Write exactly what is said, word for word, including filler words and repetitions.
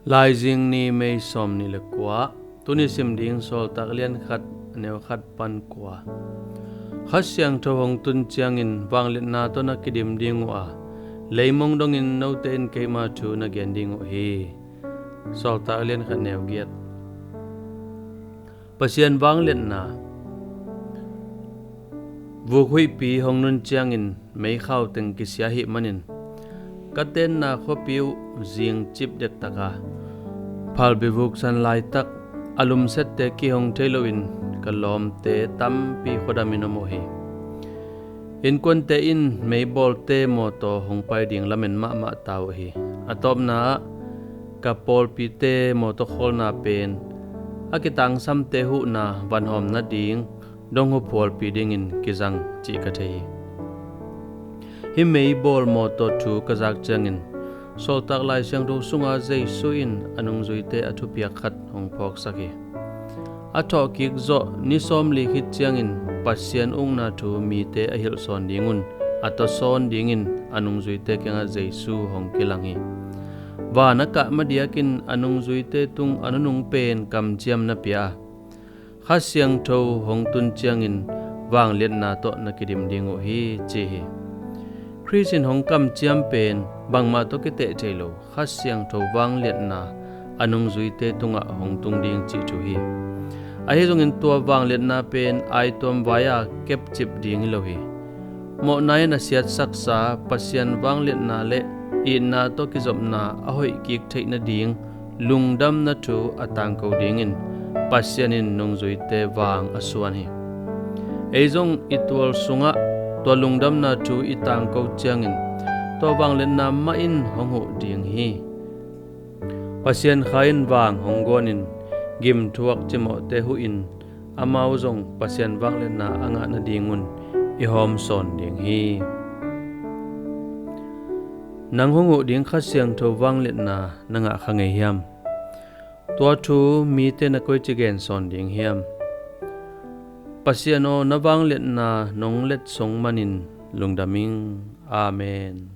Laizing ni, May sawm nih le kua. Tuni sim ding Sawltak lian khat, neu khat pan kua. Kha Siangtho hong tun ciangin vangliatna tawh na kidim ding uh a, leimong dongin note in keima thu na gen ding uh hi. Sawltak lian khat, neu giat. Pasian vangliatna. Vuk huihpi hong nun ciangin meikhau teng kisia ahih manin, ka tenna khuapi uh zing cip dektak a, phalbi vuk san laitak a lumsette kihong thei loin ka lawmte tampi khuadamin om uh hi. Innkuante in meibawlte mawtaw hong pai ding lamen mahmah ta uh hi. A tawpna ah, ka pawlpite mawtaw khawlna pen a kitangsamte huhna vanhawm nading dong huphualpi dingin kizang cih ka thei hi. Hih meibawl mawtaw thu ka zak ciangin, Sawltak Lai Siangtho sunga Jesu in a nungzuite a thupiak khat hong phawksak hi. A thawhkik zawh ni sawmli khit ciangin Pasian ukna thu mite a hilh sawn dingun a tawh sawn dingin a nungzuite kiangah Jesu hong kilang hi. Van a kah madiakin a nungzuite tung a nunung pen kamciam na pia a, Kha Siangtho hong tun ciangin vangliatna tawh na kidim ding uh hi, ci hi. Khrist in hong kamciam pen bangmah tawh kiteh thei lo Kha Siangtho vangliatna a nungzuite tungah hong tung ding cih thu hi. Ahi zongin tua vangliatna pen aituam vai-a kepcip ding hi lo hi. Mawhna in a siatsaksa Pasian vangliatna le itna tawh kizopna a hoihkik theih nading lungdamna thu a tangko dingin Pasian in nungzuite vang a suan hi. Ei zong i tual sungah tua lungdamna thu i tangko ciangin tua vangliatna mah in hong huh ding hi. Pasian Kha in vang hong guanin gimthuak cimawhte huhin amau zong Pasian vangliatna a ngah nadingun i hawm sawn ding hi. Nang hong huh ding Kha Siangtho vangliatna na ngah kha ngei hiam? Tua thu mite na koici gen sawn ding hiam? Pasian aw, na vangliatna nong letsong manin lungdam ing. Amen.